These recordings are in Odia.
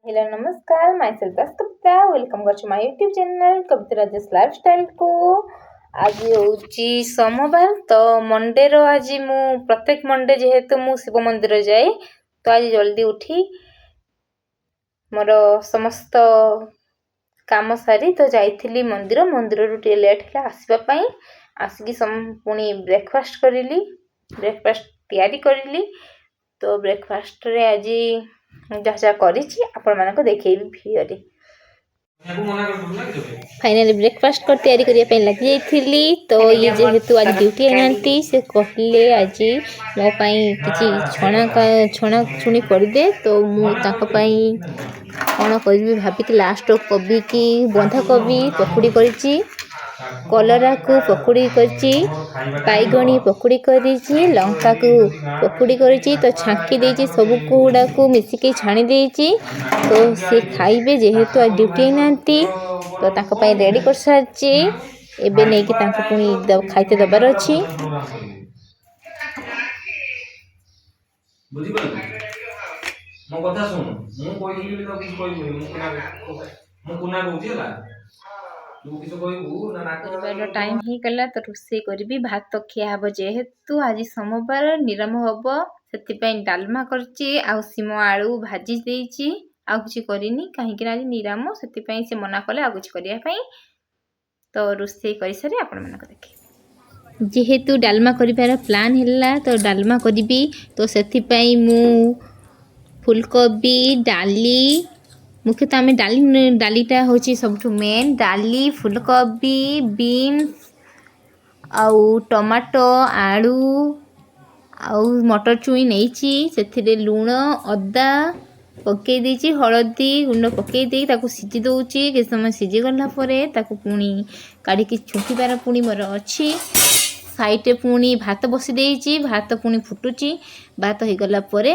हेलो ନମସ୍କାର, ମାଇସେଲ୍ଫ ଦାସ କବିତା। Welcome କରୁଛି ମାଇ ୟୁଟ୍ୟୁବ୍ ଚ୍ୟାନେଲ୍ କବିତା ରାଜେଶ ଲାଇଫଷ୍ଟାଇଲ୍କୁ। ଆଜି ହେଉଛି ସୋମବାର, ତ ମଣ୍ଡେର ଆଜି ମୁଁ ପ୍ରତ୍ୟେକ ମଣ୍ଡେ ଯେହେତୁ ମୁଁ ଶିବ ମନ୍ଦିର ଯାଏ, ତ ଆଜି ଜଲ୍ଦି ଉଠି ମୋର ସମସ୍ତ କାମ ସାରି ତ ଯାଇଥିଲି ମନ୍ଦିର। ମନ୍ଦିରରୁ ଟିକେ ଲେଟ୍ ହେଲା ଆସିବା ପାଇଁ। ଆସିକି ପୁଣି ବ୍ରେକଫାଷ୍ଟ କରିଲି, ବ୍ରେକଫାଷ୍ଟ ତିଆରି କରିଲି। ତ ବ୍ରେକଫାଷ୍ଟରେ ଆଜି ଯାହା ଯାହା କରିଛି ଆପଣମାନଙ୍କୁ ଦେଖେଇବି ଭିଡ଼ିଓରେ। ଫାଇନାଲି ବ୍ରେକଫାଷ୍ଟ କରି ତିଆରି କରିବା ପାଇଁ ଲାଗିଯାଇଥିଲି। ତ ଇଏ ଯେହେତୁ ଆଜି ଡ୍ୟୁଟି ହେଇନାହାନ୍ତି, ସେ କହିଲେ ଆଜି ମୋ ପାଇଁ କିଛି ଛଣା ଛଣା ଛୁଣି କରିଦେ। ତ ମୁଁ ତାଙ୍କ ପାଇଁ କ'ଣ କରିବି ଭାବିକି ଲାଷ୍ଟ କୋବିକି ବନ୍ଧାକୋବି ପକୁଡ଼ି କରିଛି, କଲରାକୁ ପକୁଡ଼ି କରିଛି, ବାଇଗଣୀ ପକୁଡ଼ି କରିଛି, ଲଙ୍କାକୁ ପକୁଡ଼ି କରିଛି। ତ ଛାଙ୍କି ଦେଇଛି, ସବୁକୁ ଗୁଡ଼ାକୁ ମିଶିକି ଛାଣି ଦେଇଛି। ତ ସେ ଖାଇବେ, ଯେହେତୁ ଆଜି ଡ୍ୟୁଟି ହେଇନାହାନ୍ତି, ତ ତାଙ୍କ ପାଇଁ ରେଡ଼ି କରିସାରିଛି। ଏବେ ନେଇକି ତାଙ୍କୁ ପୁଣି ଖାଇତେ ଦେବାର ଅଛି। ବୁଝିପାରିଲୁ? ମୋ କଥା ଶୁଣୁ। ମୁଁ କହିଥିଲି ବୋଲି ତାକୁ କିଛି କହିବୁନି। ମୁଁ କୁନା କହୁଛି, ହେଲା? ତୁ କିଛି କହିବୁ ନା ନାକ କରିବାର ଟାଇମ୍ ହେଇଗଲା, ତ ରୋଷେଇ କରିବି। ଭାତ ଖିଆ ହେବ, ଯେହେତୁ ଆଜି ସୋମବାର ନିରମ ହେବ, ସେଥିପାଇଁ ଡାଲମା କରିଛି ଆଉ ଶିମ ଆଳୁ ଭାଜି ଦେଇଛି। ଆଉ କିଛି କରିନି, କାହିଁକି ନା ଆଜି ନିରାମ, ସେଥିପାଇଁ ସେ ମନା କଲେ ଆଉ କିଛି କରିବା ପାଇଁ। ତ ରୋଷେଇ କରିସାରି ଆପଣମାନଙ୍କୁ ଦେଖେଇବି। ଯେହେତୁ ଡାଲମା କରିବାର ପ୍ଲାନ୍ ହେଲା, ତ ଡାଲମା କରିବି। ତ ସେଥିପାଇଁ ମୁଁ ଫୁଲକୋବି, ଡାଲି, ମୁଖ୍ୟତଃ ଆମେ ଡାଲି, ଡାଲିଟା ହେଉଛି ସବୁଠୁ ମେନ୍। ଡାଲି, ଫୁଲକୋବି, ବିନ୍ସ ଆଉ ଟମାଟୋ, ଆଳୁ ଆଉ ମଟର ଛୁଇଁ ନେଇଛି। ସେଥିରେ ଲୁଣ, ଅଦା ପକାଇ ଦେଇଛି, ହଳଦୀ ଗୁଣ୍ଡ ପକାଇ ଦେଇ ତାକୁ ସିଝି ଦେଉଛି। କିଛି ସମୟ ସିଝିଗଲା ପରେ ତାକୁ ପୁଣି କାଢ଼ିକି ଛୁଙ୍କିବାର ପୁଣି ମୋର ଅଛି। ସାଇଡ଼୍ରେ ପୁଣି ଭାତ ବସି ଦେଇଛି, ଭାତ ପୁଣି ଫୁଟୁଛି। ଭାତ ହେଇଗଲା ପରେ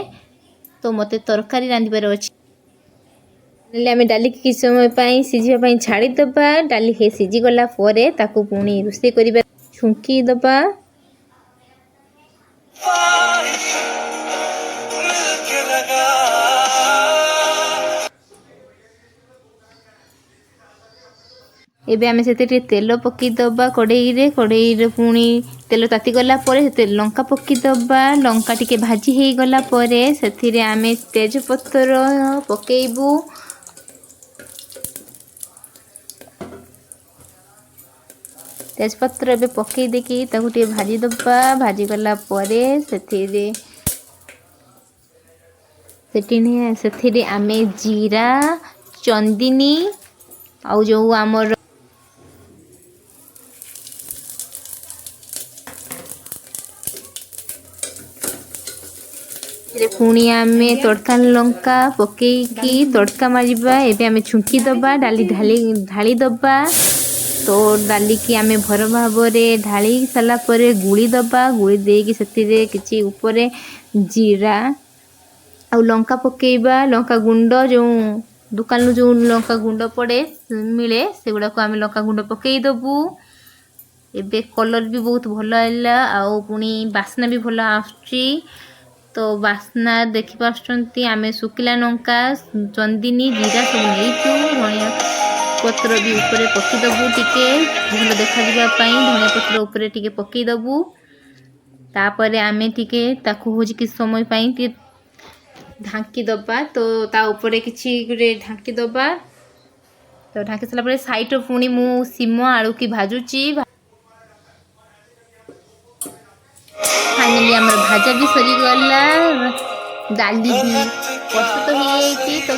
ତ ମୋତେ ତରକାରୀ ରାନ୍ଧିବାର ଅଛି। ହେଲେ ଆମେ ଡାଲିକି କିଛି ସମୟ ପାଇଁ ସିଝିବା ପାଇଁ ଛାଡ଼ିଦେବା। ଡାଲି ହେଇ ସିଝିଗଲା ପରେ ତାକୁ ପୁଣି ରୋଷେଇ କରିବା, ଛୁଙ୍କି ଦେବା। मिलके लगा। ଏବେ ଆମେ ସେଥିରେ ଟିକେ ତେଲ ପକାଇଦେବା କଡ଼େଇରେ। କଡ଼େଇରେ ପୁଣି ତେଲ ତାତିଗଲା ପରେ ସେଥିରେ ଲଙ୍କା ପକାଇଦେବା। ଲଙ୍କା ଟିକେ ଭାଜି ହେଇଗଲା ପରେ ସେଥିରେ ଆମେ ତେଜପତ୍ର ପକାଇବୁ। ତେଜପତ୍ର ଏବେ ପକାଇ ଦେଇକି ତାକୁ ଟିକେ ଭାଜିଦେବା। ଭାଜିଗଲା ପରେ ସେଥିରେ ସେଠି ସେଥିରେ ଆମେ ଜିରା, ଚନ୍ଦିନୀ ଆଉ ଯେଉଁ ଆମର ସେଥିରେ ପୁଣି ଆମେ ତଡ଼କା ଲଙ୍କା ପକେଇକି ତଡ଼କା ମାରିବା। ଏବେ ଆମେ ଛୁଙ୍କି ଦେବା, ଡାଲି ଢାଳି ଦେବା। ତ ଡାଲିକି ଆମେ ଭଲ ଭାବରେ ଢାଳି ସାରିଲା ପରେ ଗୁଳି ଦେବା। ଗୁଳି ଦେଇକି ସେଥିରେ କିଛି ଉପରେ ଜିରା ଆଉ ଲଙ୍କା ପକେଇବା। ଲଙ୍କା ଗୁଣ୍ଡ ଯେଉଁ ଦୋକାନରୁ ଯେଉଁ ଲଙ୍କା ଗୁଣ୍ଡ ପଡ଼େ, ମିଳେ, ସେଗୁଡ଼ାକୁ ଆମେ ଲଙ୍କା ଗୁଣ୍ଡ ପକେଇଦେବୁ। ଏବେ କଲର୍ ବି ବହୁତ ଭଲ ହେଲା ଆଉ ପୁଣି ବାସ୍ନା ବି ଭଲ ଆସୁଛି। ତ ବାସ୍ନା ଦେଖିପାରୁଛନ୍ତି, ଆମେ ଶୁଖିଲା ଲଙ୍କା, ଚନ୍ଦିନୀ, ଜିରା ସବୁ ନେଇଛୁ। ଧନିଆ ପତ୍ର ବି ଉପରେ ପକେଇଦେବୁ, ଟିକେ ଭଲ ଦେଖାଯିବା ପାଇଁ ଧନିଆ ପତ୍ର ଉପରେ ଟିକେ ପକେଇଦେବୁ। ତାପରେ ଆମେ ଟିକେ ତାକୁ ହେଉଛି କିଛି ସମୟ ପାଇଁ ଟିକେ ଢାଙ୍କି ଦେବା। ତ ତା ଉପରେ କିଛି ଗୋଟେ ଢାଙ୍କି ଦେବା। ତ ଢାଙ୍କି ସାରିଲା ପରେ ସାଇଡ଼୍ରେ ପୁଣି ମୁଁ ଶିମ ଆଳୁକି ଭାଜୁଛି। ଫାଇନାଲି ଆମର ଭାଜା ବି ସରିଗଲା, ଡାଲି ବି ପ୍ରସ୍ତୁତ ହେଇଯାଇଛି। ତ